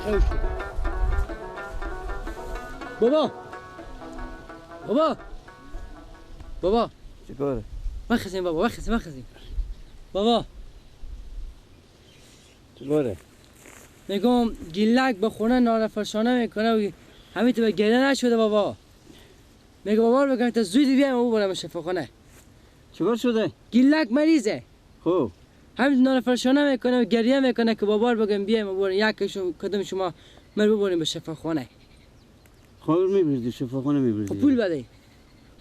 خیر شد. بابا بابا بابا چیکاره؟ وخزین بابا، وخزین وخزین بابا. چیکاره؟ میگم گیلک به خونه نارفرشانه میکنه و همین تو به گله نشده بابا. میگه بابا رو بگم تا زودی بیایم او برم شفاخانه. چیکار شده؟ گیلک مریضه. خب همین نارفرشانه میکنه و گریه میکنه که بابا رو بگم بیایم و بریم یکیشون کدوم شما مر ببریم به شفاخانه. خب میبردی شفاخانه میبردی. خب پول بده.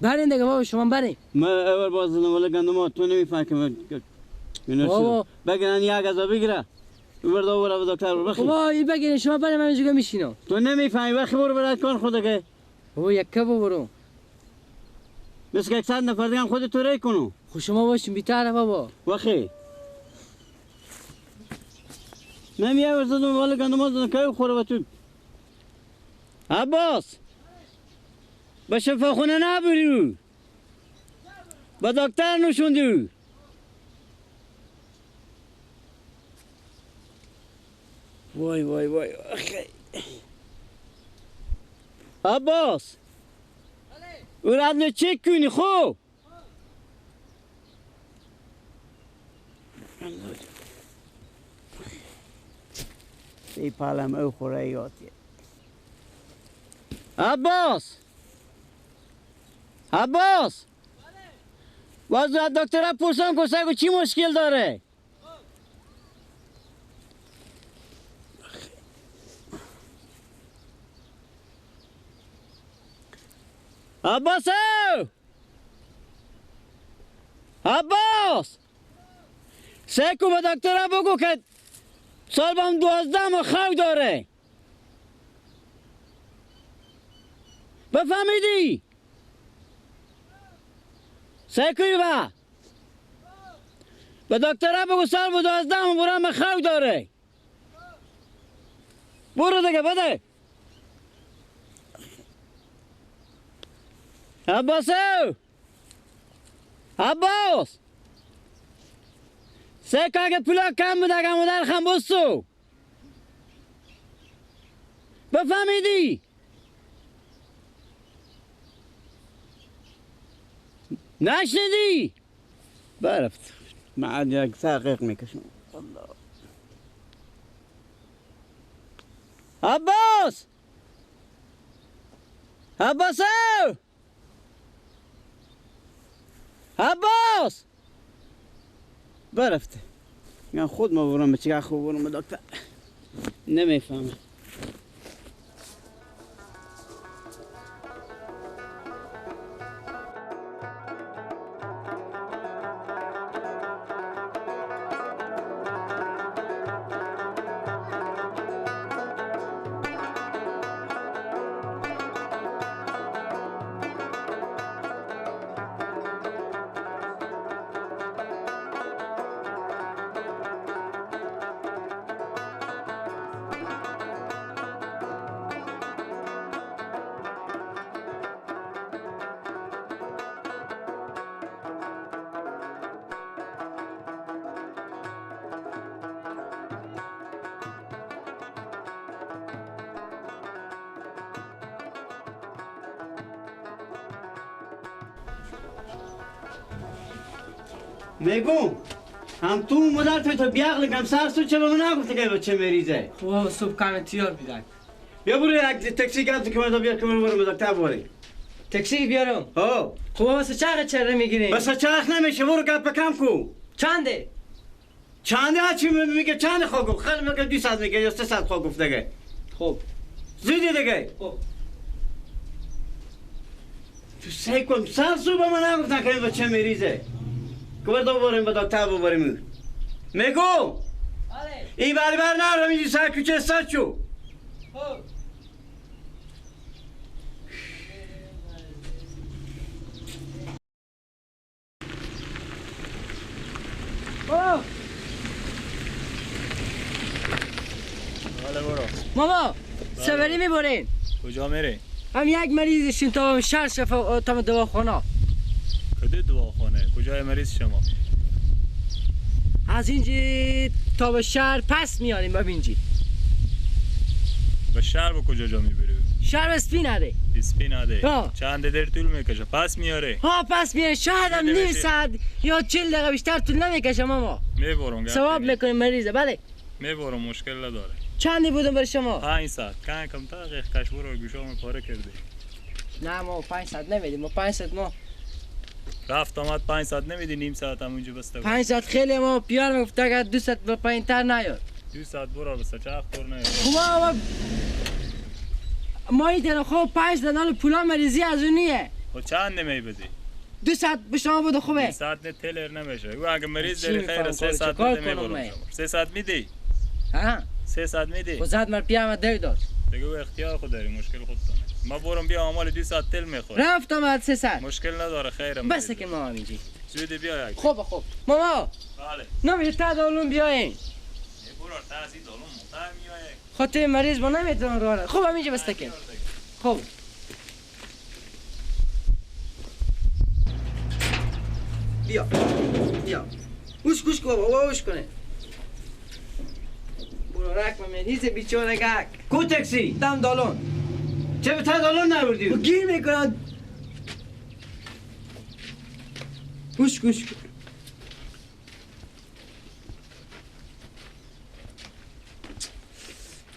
برین دیگه بابا شما برین. من اول باز زدم ولی گندم تو نمیفهم که من بابا بگیرن یک از بگیره. برو برو دکتر برو. بابا این بگیرین شما برین من اینجا میشینم. تو نمیفهمی وقتی برو برات کن خود که. بابا یکه برو. مثل که 100 نفر دیگه هم خود تو ری کنو. خب شما باشین بی‌طرف بابا. وخی من یه زدم ولی گندم زدم که خوره با تو. عباس به شفاخونه نبری، به دکتر نشوندی. وای وای وای عباس او را چک کنی. خب ای پالم او خوره یادیه. عباس عباس باز از دکتر پرسان که سگو چی مشکل داره؟ عباس عباس سگو به دکتر بگو که سال بام 12 ماه خاک داره. بفهمیدی؟ سیکوی با به دکتر بگو سال با 12 ماه برام خاک داره. برو دیگه بده. عباس عباس سیکو اگه پولا کم بود اگه مادر خم بستو. بفهمیدی؟ نشنیدی؟ برفت معاد یک تحقیق میکشم. الله عباس عباس عباس برفت. من خود ما برم به چیکار خوب برم به دکتر نمیفهمم. میگم هم تو مادر تو تو بیاغل کم سر سو چه به من نگفتی که بچه مریضه. خب صبح کم تیار بیدن. بیا برو یک تاکسی گرم تو که من بیا که من برم دکتر بری. تاکسی بیارم؟ ها. خب واسه چرخ چره میگیریم؟ واسه چرخ نمیشه برو گپ کم کو. چنده؟ چنده چی میگه چند خو گفت؟ خیلی میگه 200 میگه یا 300 خو گفت دیگه. خب زودی دیگه. خب تو سعی کن سر سو به من نگفتن که بچه مریضه. که برو بریم به دکتر ببریم. میگو این بر بر نرم اینجا سر کوچه استاد شو. خب ماما سواری میبرین. کجا میرین؟ هم یک مریضشون تا شهر شفا تا دواخانه. کدی دواخانه؟ کجای مریض شما؟ از اینجا تا به شهر پس میاریم با اینجا. به شهر به کجا جا میبری؟ شهر اسپیناده. اسپیناده. چند دیر طول میکشه؟ پس میاره. ها پس میاره. شاید هم نیم ساعت یا 40 دقیقه بیشتر طول نمیکشه ماما. میبرم. ثواب میکنیم مریضه. بله. میبرم مشکل نداره. چندی بودم برای شما؟ 500. کم کم تا کشور رو گوشام پاره کردی. نه ما 500 نمیدیم. ما 500 ما رفت آمد 500 نمیدی نیم ساعت هم اونجا بسته. 500 خیلی ما پیار میگفت اگر 200 به پایین تر نیاد. 200 برو بس چه خور نیاد. خب ما این خب 500 نال پولا مریضی از اونیه. خب چند نمیبدی؟ 200 به شما بوده خوبه. 200 نه تلر نمیشه. او اگه مریض داری خیر 300 میده. 300 میدی؟ ها 300 میدی؟ خب زد مر پیام دی داد. دیگه او اختیار خود داری مشکل خودتونه. ما برم بیا آمال 200 تل میخوره. رفت آمد 300. مشکل نداره خیرم. بس که ما اینجی. زود بیا یک. خوب خوب. ماما. بله. نمیشه تا دالون بیاین. برو تا از دالون متا میای. خاطر مریض با نمیتونم راه. خوب همینجا بس که. خوب. بیا. بیا. گوش گوش کو بابا گوش کنه. برو رک مریض بیچاره گک. کو تاکسی؟ دم دالون. چه به تا دالون نبردی؟ گیر میکنن. گوش گوش.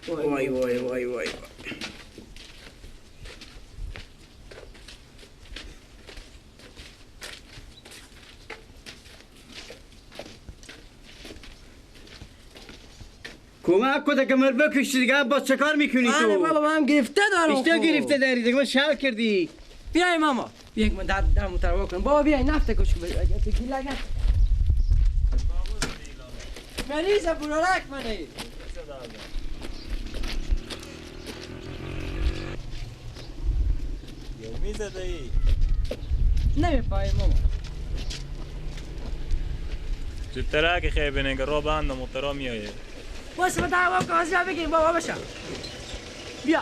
وای وای وای وای. کمک کن که مر بکشی دیگه. با چه کار میکنی تو؟ آره بابا من گرفته دارم. بیشتر گرفته داری دیگه، من شل کردی. بیای ماما یک من در در متروا کنم. بابا بیای نفت کش اگه تو گیل نگه. مریض برارک منه. میزده ای نمیپای ماما. زودتر که خیلی بینه که را بند مترا میایه. واسه ما دعوا کن از بگیریم بابا بشه. بیا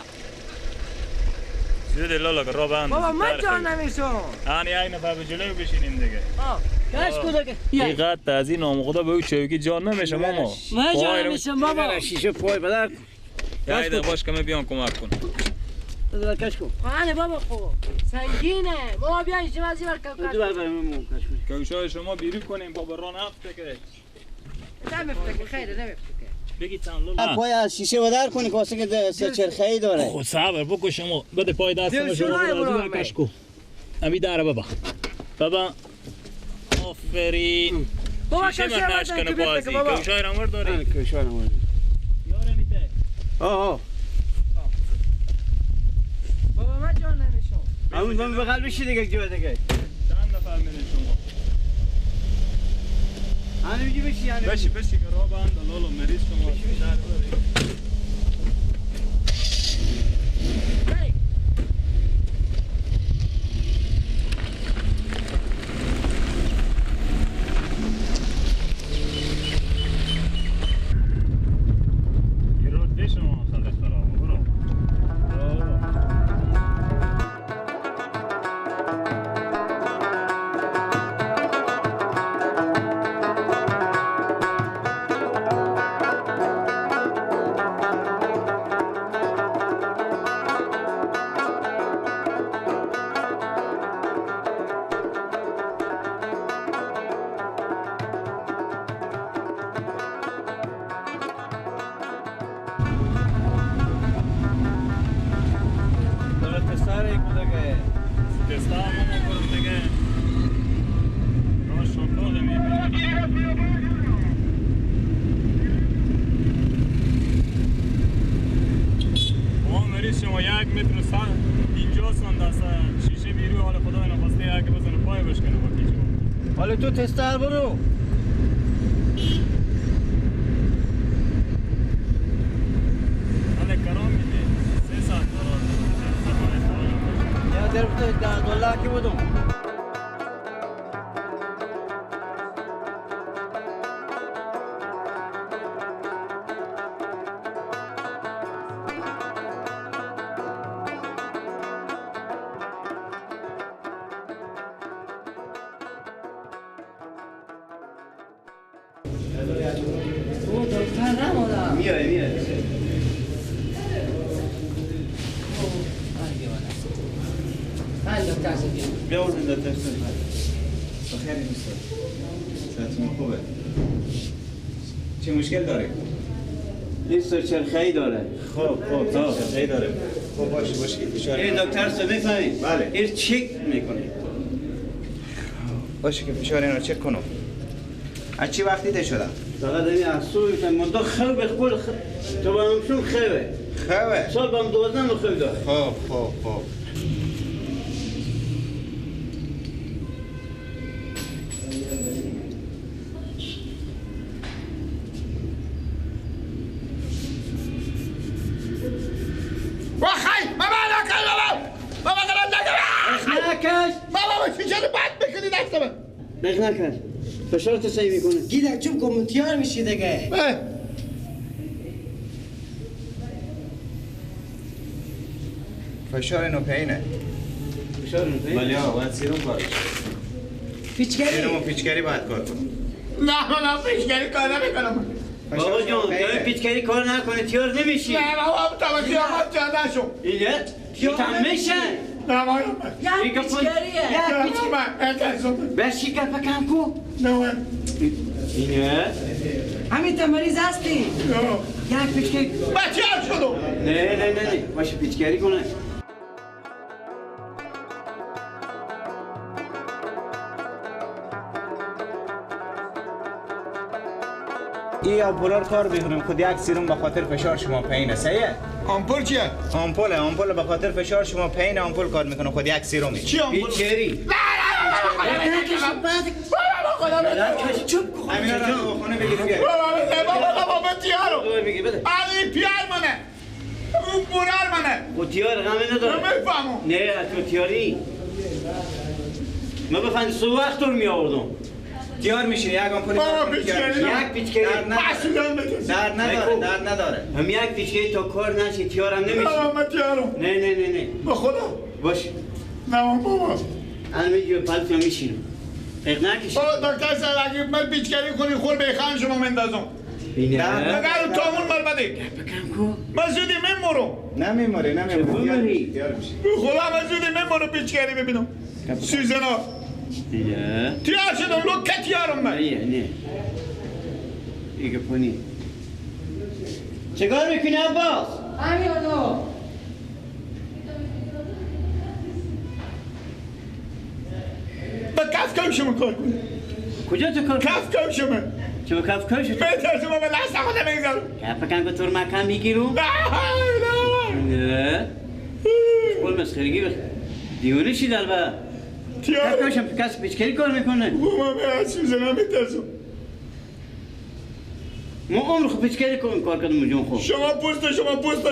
زود لالا که را بند بابا من جان نمیشم. آنی ای نفر به جلو بشینیم دیگه. کاش کجا که اینقدر از این نام خدا به او چوکی جان نمیشه ماما. من جان نمیشم بابا. شیشه پای بدر. یا باش که من بیام کمک کنم. کش کن. آنه بابا خوب سنگینه. بابا بیا اینجا از این ور کش. دو بر من کش کن. کوشای شما بیرون کنیم بابا ران هفته که. نمیفته خیر نمیفته. بگی چند لالا. پای از شیشه بدر کنی که واسه که سه چرخه‌ای داره. خب صبر بکن شما. بده پای دست شما کش کن. امی داره بابا. بابا آفرین. بابا شیشه من نشکنه بازی. کوشای رامور داری؟ کوشای رامور. یاره میته. آه بابا من جان نمیشم. همون من بغل بشی دیگه جا دیگه. چند نفر میرین شما؟ آنه میگی بشی آنه. بشی بشی که راه بند لالا مریض شما. حالا تو تستر برو. حالا کرام میده 3 ساعت برو. یا در دولت کی بودم. من دکتر صاحب بیا اون دکتر صاحب. بخیر دوستان. صحتتون خوبه؟ چه مشکل داره؟ این سرچرخه‌ای داره. خب خب سرچرخه‌ای داره. خب باشه باشه فشار. این دکتر صاحب می‌فهمی؟ بله. این چک میکنه. باشه که فشار اینو چک کنم. از چی وقتی ده شدم؟ فقط همین از صبح منتها خوب خود تو با همشون خوبه. خوبه. سال با هم 12 خوب داره. خب خب خب. نکن فشار تو صحیح میکنه. گیلک چوب کن تیار میشی دیگه. فشار اینو پایینه. فشار اینو پایینه. ولی ها باید سیروم کار بشه. پیچکری. سیروم و پیچکری باید کار کنم. نه نه پیچکری کار نمیکنم. بابا جان تو پیچکری کار نکنه تیار نمیشی. نه بابا تا قیامت جا نشو. اینه تیار میشه. نه بابا یک پیچکریه. یک پیچکری. بشی گپ کم کو. نه اینه همین تا مریض هستی. یک پیچکری. بچه شدم. نه نه نه نه باشه پیچکری کنه. این آمپولا رو کار میکنیم. خود یک سیروم به خاطر فشار شما پایینه. صحیحه؟ آمپول چیه؟ آمپوله. آمپول به خاطر فشار شما پایینه. آمپول کار میکنه. خود یک سیرومی. چی آمپول؟ پیچکری. نه نه نه چوب کن. امینا رو خونه بگیر بیا. بابا بابا تیارو. بده. علی پیار منه. اون برار منه. او تیار غم نداره. نمیفهمم. نه تو تیاری. من بفهمی سو وقت رو می آوردم. تیار میشین یک آمپول. یک پیچکری. درد نداره. درد نداره. هم یک پیچکری تا کار نشه تیارم نمیشه. نه من تیارم. نه نه نه نه. به خدا. باش. نه بابا. الان میگه پالت میشینم. نکش. بابا دکتر صاحب اگه من پیچکری کنی خور به خان شما مندازم. نه. اگر تامون مال بده. بکم کو. من زودی میمورم. نمیموری نمیموری. تیار میشی. به خدا من زودی میمورم پیچکری ببینم. سوزنا. دیگه. تیار شدم لوکه تیارم من. نه نه. ایگه پونی. چیکار میکنی عباس؟ امیرانو. با کف کم شما کار کنی. کجا تو کار؟ کف کم شما. چه کف کم شما؟ بهتر شما به دست خودم میگذارم. کف کم که تو مکان میگیرم؟ نه نه نه. قول مسخرگی بخ. دیوانه شی دلبه. تیار. کف کم کس پیچکری کار میکنه. من از سوزنا میترسم. ما عمر خو پیچکری کار کردم جون خو. شما پوست شما پوست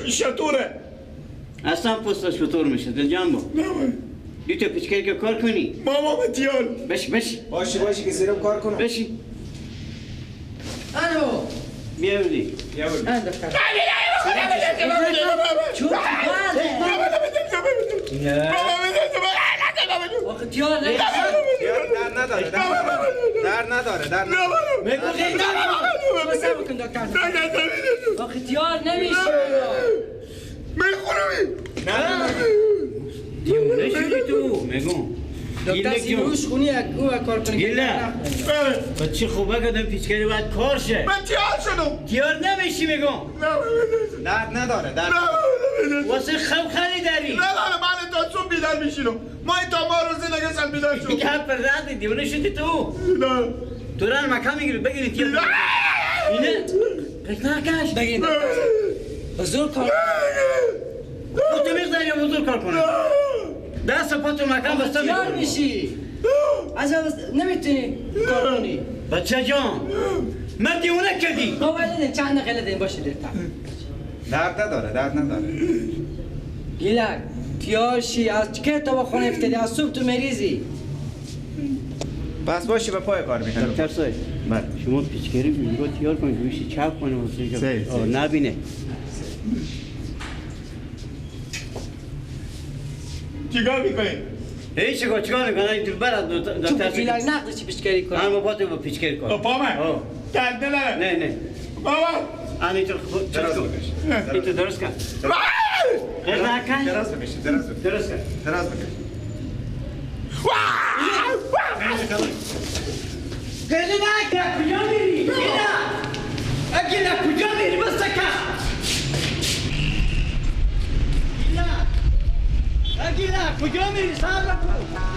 شطوره. اصلا پوست شطور میشه دل جان با. نه دو تا پیچکری که کار کنی. ماما من تیار. بش بش. باشه باشه که سیروم کار کنم. بشی. الو. بیا بودی. بیا بودی. من دکتر. تیار درد نداره. درد نداره. درد نداره. آخه تیار نمیشه. میخورمی. نه دیوانه شدی تو میگم. دکتر سیروش خونی او کار کنی. گیله. بچه خوبه که پیچکری باید کار شه. من تیار شدم. تیار نمیشی میگم. درد نداره. درد واسه خب خیلی داری. نه نه من تا صبح بیدار میشینم. ما تا ما روزی دیگه سال بیدار شدم. گپ رد دیوانه شدی تو. نه. تو ران مکان میگیری بگیری تیار. اینه نکش. بگین. بزرگ کار. تو می‌ذاری بزرگ کار کنه. دست پاتو مکان بسته تیار میشی. اصلا نمیتونی کار کنی. بچه جان من دیوانه کردی. بابا بدین چند دقیقه بدین باشه دیرتر. درد نداره. درد نداره. گیلک تیار شی از که تا با خونه افتادی از صبح تو مریضی. بس باشه به پای کار میکنم. دکتر صاحب بله شما پیچکری میگو تیار کنید میشه چپ کنه واسه نبینه. چیکار میکنی؟ هیچ چیکار میکنی؟ تو برات دکتر چوب گیلک نقد چی پیچکری کنی؟ من با پاتو با پیچکری کن. با من؟ درد نداره. نه نه. بابا انا اینطور خود دراز بکش. اینطور درست کن. دراز بکش. دراز بکش. درست کن. دراز بکش. گله نه کجا میری؟ گله گله کجا میری؟ بس کن. گله گله کجا میری؟ صبر کن.